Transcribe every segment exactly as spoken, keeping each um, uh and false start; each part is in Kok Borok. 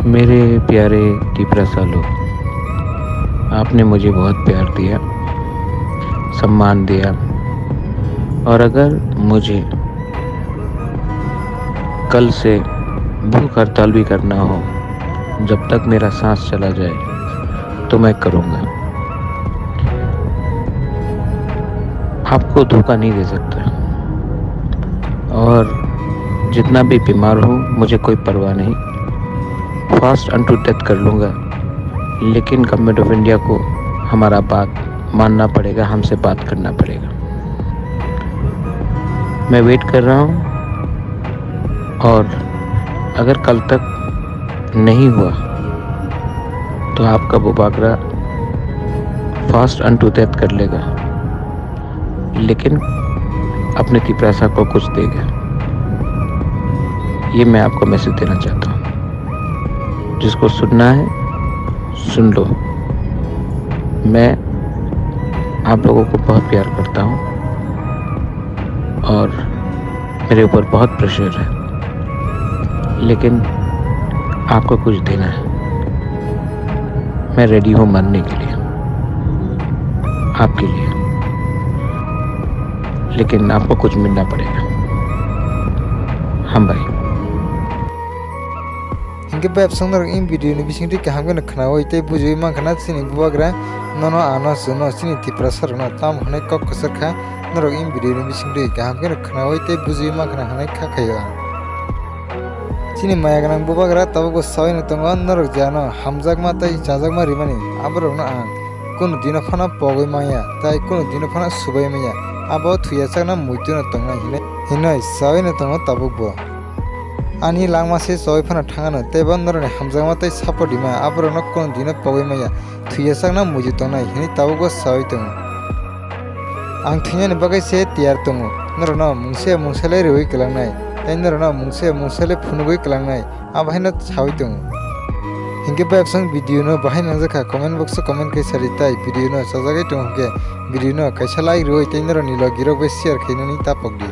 मेरे प्यारे तिपरासा लोग, आपने मुझे बहुत प्यार दिया, सम्मान दिया, और अगर मुझे कल से भूख हड़ताल भी करना हो, जब तक मेरा सांस चला जाए, तो मैं करूँगा। आपको धोखा नहीं दे सकता। और जितना भी बीमार हूँ, मुझे कोई परवाह नहीं, fast unto death कर लूँगा, लेकिन गवर्नमेंट ऑफ इंडिया को हमारा बात मानना पड़ेगा, हमसे बात करना पड़ेगा। मैं वेट कर रहा हूँ, और अगर कल तक नहीं हुआ तो आपका बुबागरा fast unto death कर लेगा, लेकिन अपने तिपरासा को कुछ देगा। ये मैं आपको मैसेज देना चाहता हूँ। जिसको सुनना है, सुन लो। मैं आप लोगों को बहुत प्यार करता हूँ और मेरे ऊपर बहुत प्रेशर है, लेकिन आपको कुछ देना है। मैं रेडी हूँ मरने के लिए, आपके लिए, लेकिन आपको कुछ मिलना पड़ेगा। हम भाई। Hinkhe bai absong norok in video ni bisingtwi kaham kheno khnaui tei bujiui mankha na chini bubagra nono ano chwngno chini Tiprasa rokno tamo hwnwi kok kwchar kha. Norok in video ni bisingtwi kaham kheno khnaui tei bujiui mankha na hwnwi kha khaio ang. Chini maya gwnang bubagra tabukbo saui no tongo, norok je ano hamjakma tei chajakma rimani aborokno ang kunu dino phano pogwi manya tei kunu dino phano subai manya, abo thwiyachakna muitu no tongnai hinwi, hinwi saui no tongo tabukbo. Ani langma se choi phano thangano, tei bo norokni hamjakma tei support rima, aborokno kunu dino pogwi manya, thwiyachakna muitu tongnai hinwi tabukbo saui tongo. Ang thwinani bagwi se tiyar tongo, norokno mungse mungsalai rwui kwlangnai, tei norokno mungse mungsalai phunugwi kwlangnai, abo haino saui tongo. Hinkhe bai absong video no bahai nangjakha, comment box o comment khe sadi, tai video no chajagwi tongo hinkhe video no kaisa like rwui tei norokni logi rok bai share khainani tapok di.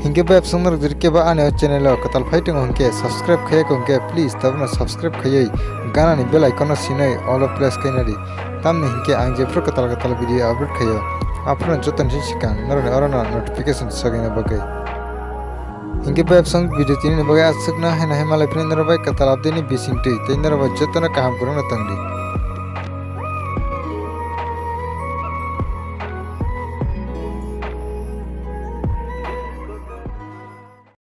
Hinkhe bai absong norok jodi kebo ani o channel o kwtal phai tongo hinkhe, subscribe khaiya kho hinkhe, please tabukno subscribe khaiwi ganani bell icon no sinwi all o press khaina di. Tamni hinkhe ang jephru kwtal kwtal video upload khaio, aphuru jotoni se swkang norokni orono notification sogwina bagwi. Hinkhe bai absong video tinini bagwi aswkno haino hai malai phini norok bai kwtal update ni bisingtwi tei norok bai jotono kaham kwrwngno tongdi.